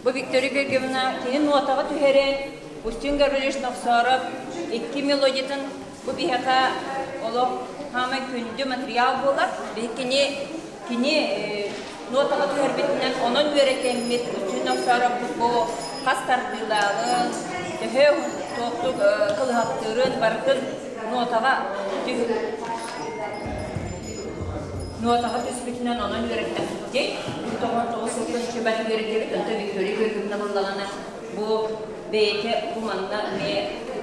Бу Виктория Георгиевна кини нуотаҕа түһэрэн, Устин Гаврильевич Нохсооров икки мелодиятын бу биһиэхэ олох хаамай күндү материал буолар. Биһи кини кини нуотаҕа түһэрбитинэн онон үөрэтэммит Устин Нохсооров бу хас тардыылааҕын, төһө туохтук кылыһахтыырын барытын нуотаҕа Нуотаҕа түспүтүнэн онон үөрэттэхпитий. 99 сылтан үчүгэй үөрэтэбит, онтон Виктория Георгиевна буоллаҕына бу бэйэтэ бу манна эмиэ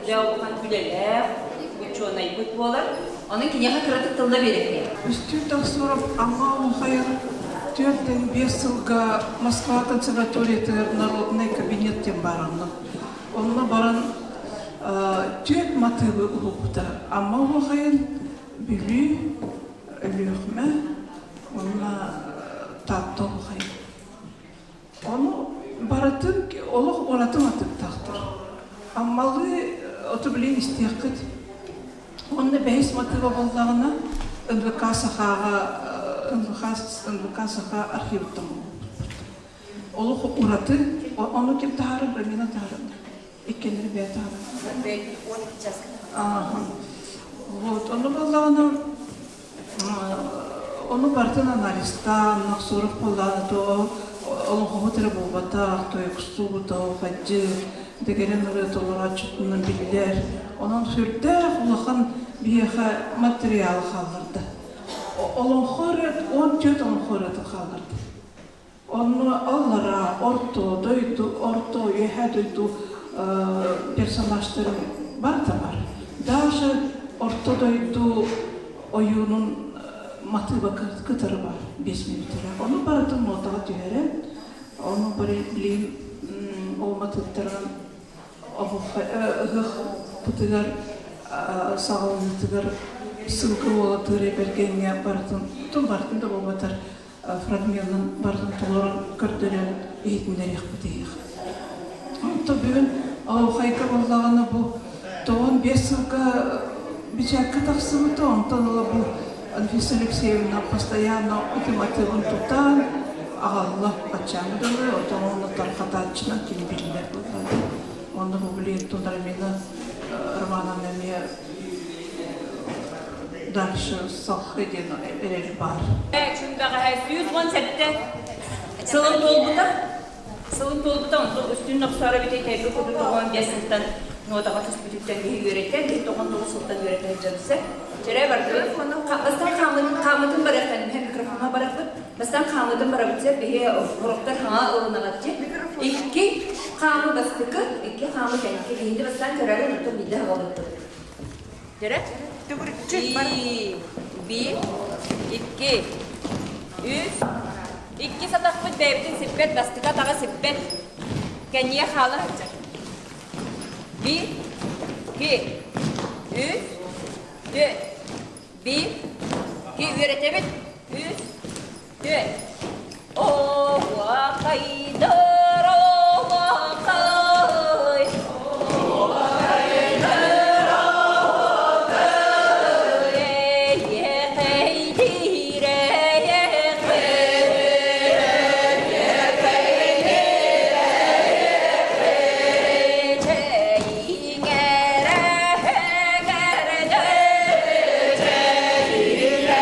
дьэ улахан үлэлээх учуонайбыт буолар. Онон киниэхэ кыратык тылла биэрэххэ. Үстүү Тахсуров Амма Улхайын 4-5 сылга Москва консерваториятыгар народный кабинет диэн баар онно. Онно баран түөрт матыыбы уһулбута. Амма Улхайын Бүлүү, Өлүөхүмэ уонна Таатта Улхайын. Ону барытын олох ураты матыыптаахтар. Аммалыы оту билин истиэххит. Уонна бэһис матыыба буоллаҕына НВК Сахаҕа НВК НВК Саха архивыттан булбуппут. Олох ураты, ону ким таһаарар, Рамина таһаарар. Иккилэри бэйэ таһаарар. Вот, ону буоллаҕына Ону барытын анализтаан, Нохсоров буоллаҕына то олоҥхоһут эрэ буолбатах, тойуксуут, оһуохайдьыт, дэгэрэн ырыа толорооччутунан биллэр. Онон сүрдээх улахан биһиэхэ материал хаалларда. Олоҥхо ырыат 14 олоҥхо ырыатын хаалларда. Онно аллараа, орто дойду, орто, үөһээ дойду персонажтарын барыта бар. Даже орто дойду ойуунун матыыба кытары бар, 5 минуталаах. Ону барытын нотаҕа түһэрэн, ону бары билигин ол матыыптарынан ыһыахпытыгар саҕаланыытыгар ссылка буола тыырай бэргэҥҥэ барытын, барытын да буолбатар фрагменын барытын толорон көрдөрөн иһитиннэриэхпит иһиэх. Онто бүгүн Оһуохайга буоллаҕына бу 95 сылга бичээккэ тахсыбыта, онтон ыла бу Анфиса Алексеевна постоянно ити мотивын тутан аҕалла баччааҥҥа дылы, отон онно тарҕатааччынан кини биллэр буоллаҕа. Онно бу билигин Рамина Романовна эмиэ дальше салхы диэн эрэл баар. Күн бэҕэһээ 117 сылын туолбута. Сылын туолбута, онтон үстүн охсоро эбитэ тэйгэ курдук 95 сылтан нуотаҕа түспүтүттэн киһи үөрэтэн, киһи 99 сылтан үөрэтэ сылдьабыса. Чэрэ бардыбыт. Бастаан хаамытын, хаамытын барыахтан, микрофонга барахпыт. Бастаан хаамытын барабыт сеп, биһи хоруктар хаҥа ылынаҕатчы. Икки хаамы бастыкы, икки хаамы кэнники. Биһинди бастаан көрөрүн, онтон биирдэ хаҕалыппыт. Дьэрэ? Биир, икки, үс. Иккис атахпыт бэйэбитин сиппэт, бастакы атаҕа сиппэт. Кэннигэ хаала сылдьар. Биир, икки, үс, түөрт. Биир, икки, үөрэтэбит. Үс, түөрт. Оһуохайдар, оһуохай. Оһуохайдар, оһуохай. Эйиэхэйдиир, эйиэхэй. Эйиэхэйдиир, эйиэхэй. Чэйиҥэрэ, эҥэрдэ. Чэйиҥэрэ,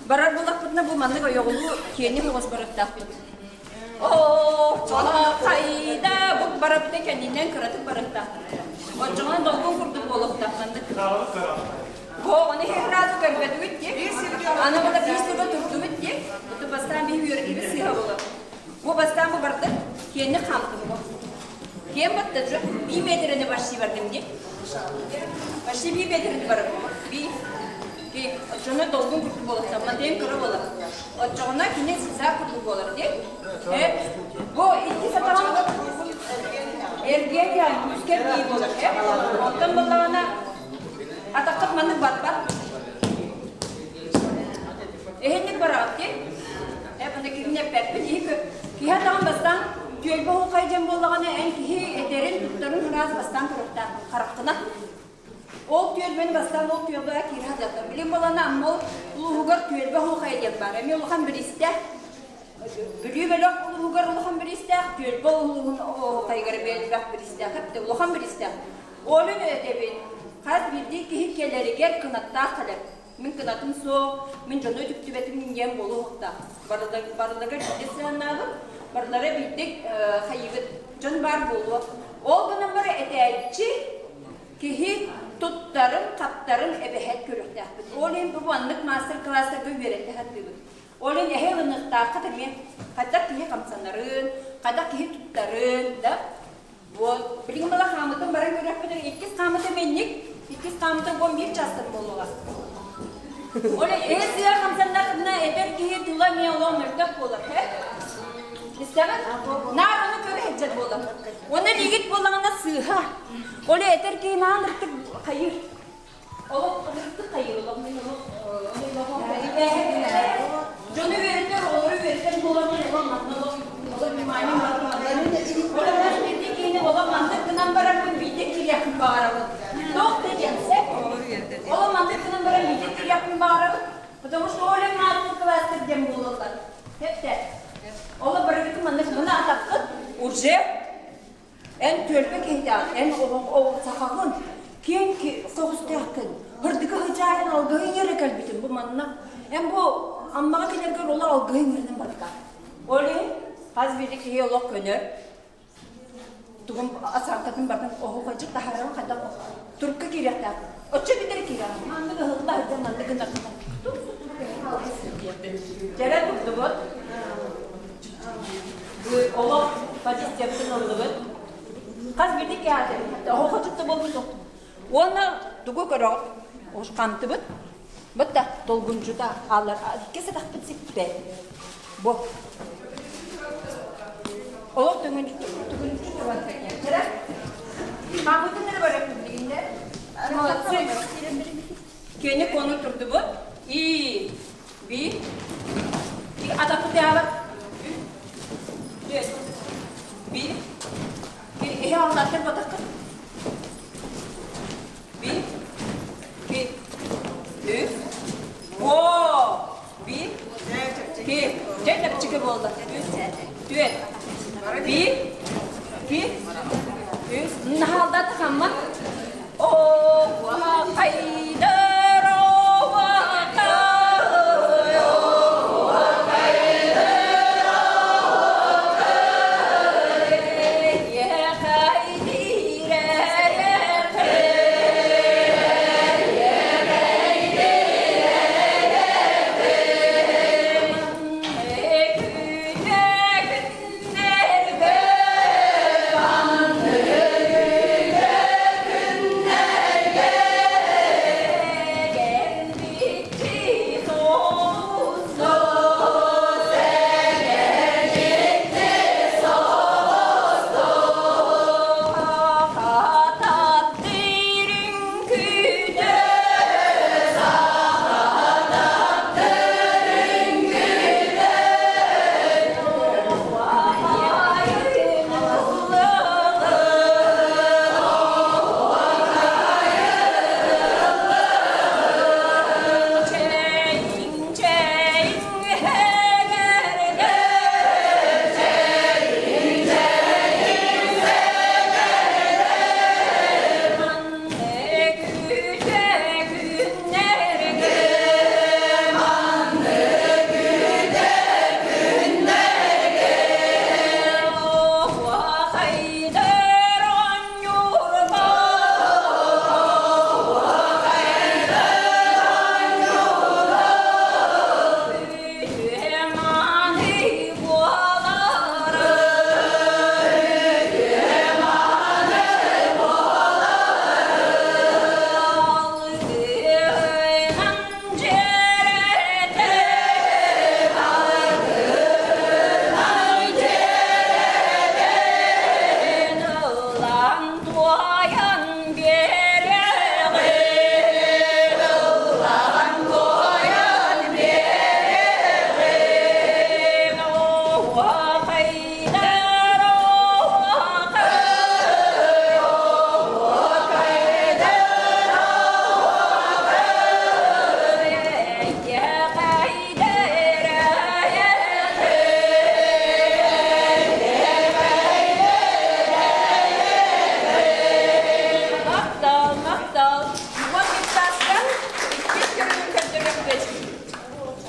Барар буоллахпытына бу маннык ойоҕолуу киэни соҕус барыахтаахпыт. Оо, хайда бу барабыта кэннинэн кыратык барыахтаахпыт. Оччоҕуна долгун курдук буолуохтаах маннык. Бу ону сразу көрбөтүгүт дии. Аны була биир сылга турдубут дии. Бу бастаан биһи үөрэтиибит сыыһа буолар. Бу бастаан бу бардык киэнни хаамтым бу. Киэн батта же би метрени почти бардым дии. Почти би метрени барым. Би ки оччоно долгун курдук буолар. Матыйым кыра буолар. Оччоҕуна кини сиза курдук буолар дии. Бу икки сатаҕын эргиэн күүскэ бии буолар. Оттон буоллаҕына Атаххыт маннык барбат. Эһинник бараҕыт дии. Э, маны киһини эппэппин. Киһи киһи атаҕын бастаан түөлбэ оһуохай диэн буоллаҕына, эн киһи этэрин, туттарын ыраас бастаан көрүөхтээх хараххына. Ол түөлбэни бастаан ол түөлбэҕэ киирэ сатыахтаах. Билин буоллаҕына, Амма улууһугар түөлбэ оһуохайа диэн баар. Эмиэ улахан бириистээх. Бүлүү бөлөх улууһугар улахан бириистээх, түөлбэ улууһун оһуохайыгар эмиэ элбэх бириистээх. Эптэ улахан бириистээх. Олун этэбин, хас биирдии киһи кэлэригэр кынаттаах кэлэр. Мин кынатым суох, мин дьону үтүктүбэтим диэн буолуохтаах. Барыларыгар биирдик сыһыаннаабыт, барылара биирдик хайыыбыт дьон баар буолуо. Ол гынан бары этээччи киһи туттарын, хаптарын эбэһээт көрүөхтээхпит. Ол иһин бу маннык мастер-класстарга үөрэтэ сатыыбыт. Ол иһин эһэ ылыныахтааххыт эмиэ хайдах киһи хамсанарын, хайдах киһи туттарын, да Вот. Билигин бала хаамытын баран көрөхпүтүн иккис хаамыта менник, иккис хаамыта 11 чаастан буолуоҕа. Ол эһэ сыа хамсаннахына этэр киһи тыла эмиэ олох мөлтөх буолар, э? Истэҕин? Наар ону көрө сылдьар буолар. Уонна лигит буоллаҕына сыыһа. Ол этэр киһи наан ыртык хайыр. Олох ыртык хайыр, олох мин олох Дьону үөрэтэр, оҕолору үөрэтэр буоламмын олох манна олох олох внимание Олох биирдэ киһини олох маннык гынан барарбын биирдэ киириэхпин баҕарабын. Туох да диэн сөп. Олох маннык гынан баран биирдэ киириэхпин баҕарабын. Потому что Оля мастер-класстар диэн буолаллар. Хепте. Олох барыгытын маннык мына атаххыт уже Эн түөлбэ киһитэҕин, эн сахаҕын, киэҥ көҕүстээххин, ырдыгы сыдьаайан алгыһы иҥэрэ кэлбитин бу манна. Эн бу Аммаҕа кэлэргэр олор алгыһы иҥэринэн барда. Ол иһин хас биирдии киһи олох көнөр, тугун асаантатын бартын оһуохайдьыт таһаарарын хайдах турукка киириэхтээх. Оччо бүтэр киирэҕин. Маннык ыһылла сылдьан маннык гынаргына. Дьэрэ турдубут. Олох позициябытын ыллыбыт. Хас биирдии киһи оһохочутта буолбут Уонна тугу көрөҕүт? Хантыбыт. Бытта долгунчута хаалар. Икки сатахпыт сиппэт. Бу. Олох түгүнчү туран Хаамытын эрэ барар билигинде. Молодцы. Кені кону турдубут. И, би, и атапытаабат. Би, и аллаттар батакка. Би, ки, үс, о, би, ки, дьэ чэпчэки буолла. Түөрт, би, ки, үс, наһаалдата хамма. О, хайдар,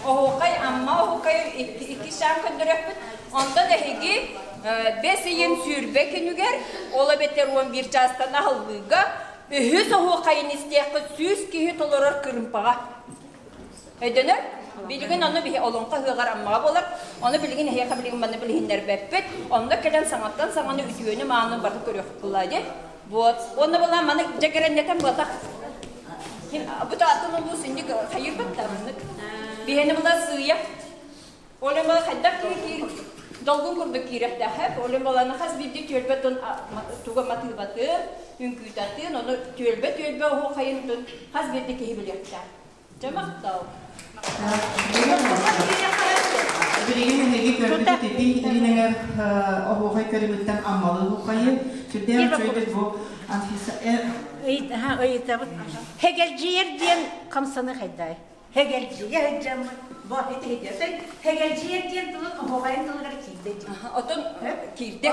Оһуохай Амма оһуохайын икки чаан көрдөрүөхпүт. Онтон эһиги бэс ыйын 20 күнүгэр, ол эбэтэр 11 чаастан аһыллыыга үһүс оһуохайын истиэххит 100 киһи толорор кырыымпаҕа. Өйдөнөр? Билигин ону биһи олоҥхо ыһыаҕар Аммаҕа буолар. Ону билигин эһиэхэ билигин манна билиһиннэрбэппит. Онно кэлэн саҥаттан саҥаны үтүөнү мааны бары көрүөхпүт буолла дии. Вот. Уонна буолла маны дьэгэрэннэтэн буолтах. Бу атын улуус инник хайырбат да маннык. Биһини була сыыйа. Ол була хайдах киһи долгун курдук киирэхтээх. Ол буоланы хас биирдии түөлбэ тун туга матыыбатын, үҥкүүтатын, ону түөлбэ түөлбэ оһуохайын хас биирдии киһи билиэхтээх. Дьэ махтал. Билигин эһиги көрбүт ити илин оһуохай көрүҥүттэн аммалыы оһуохайы сүрдээх үчүгэйдик бу Анфиса Ыйытабыт. Хэгэлдьийэр диэн хамсаны хайдай. Хэгэлдьийэ сылдьаммыт. Бу ити Хэгэлдьийэр диэн тылы оһуохайын тылыгар киирдэ дии. Отон киирдэ.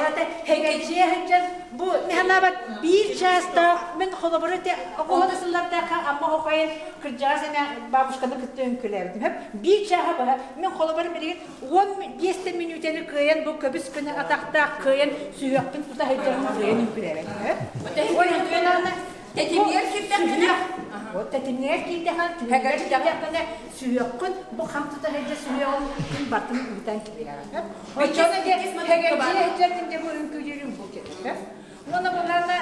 Хэгэлдьийэ сылдьан бу механабат биир чаастаах мин холобура те оҕо сыллардаахха Амма оһуохайын Кырдьаҕас эмэ бабушканы кытта үҥкүүлээбитим. Хөп, биир чааһа быһа. Мин холобурум билигин 15 мүнүүтэни кыайан бу көбүс көнө атахтаах кыайан сүһүөхпүн тута сылдьарым кыайан үҥкүүлээбэтим. Хөп. Ол иһин Тэтимигэр киирдэххинэ Вот тэтимигэр киирдэххинэ, түһүгэр киирдэххинэ, сүһүөххүн бу хам тута сылдьар сүһүөҕүн күн бартын ыытан киирэҕин. Оччону дьэ хэгэлдьийэ сылдьар дьэ бу үҥкүүлүүрүм бу кэлэр. Уонна булаана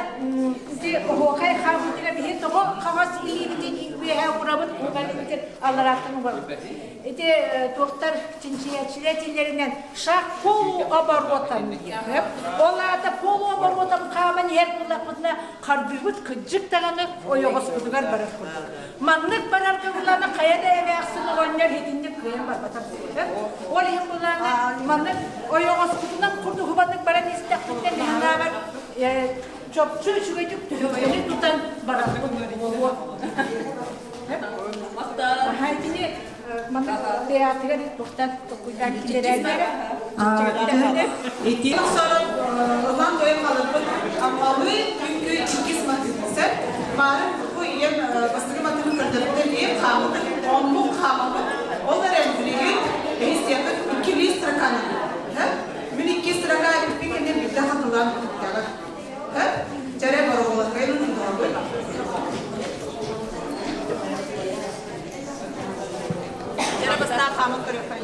ити оһуохай хаамыытыгар биһи тоҕо хаҥас илиибитин үөһэ уурабыт, уҥа илиибитин алларааттан угабыт. Ити туохтар чинчийээччилэр этиилэринэн шаг полуоборотом диэн. Ол аата полуоборотом хааман иһэр буоллахпытына хардыыбыт кыдьык даҕаны ойоҕоспутугар барар курдук. Маннык барарга булаана хайа да эмээхсин оҕонньор итинник кыайан барбатах буолуо. Ол иһин булаана маннык ойоҕоспутунан курдуһубаннык баран истэхпитинэ миһинааҕар чопчу үчүгэйдик түһүлгэни тутан барарбыт буолуо. Итини маннык театрыгар туохтан толкуйдаан киллэрэллэр. Ити ылан тойон халыппыт аммалыы үҥкүү иккис матыыбыт Маарын бу ийэм бастакы матыыбын көрдөрбүтэ ийэм хааммыт оннук хааммыт ол эрэн билигин эһистиэххит иккилии строканы мин икки строка икки кэннэ биирдэ хатылаан бүттэҕэ Чэрэ боруобалаһыайын тутуһабыт. Чэрэ бастаан хааман көрүөххэ.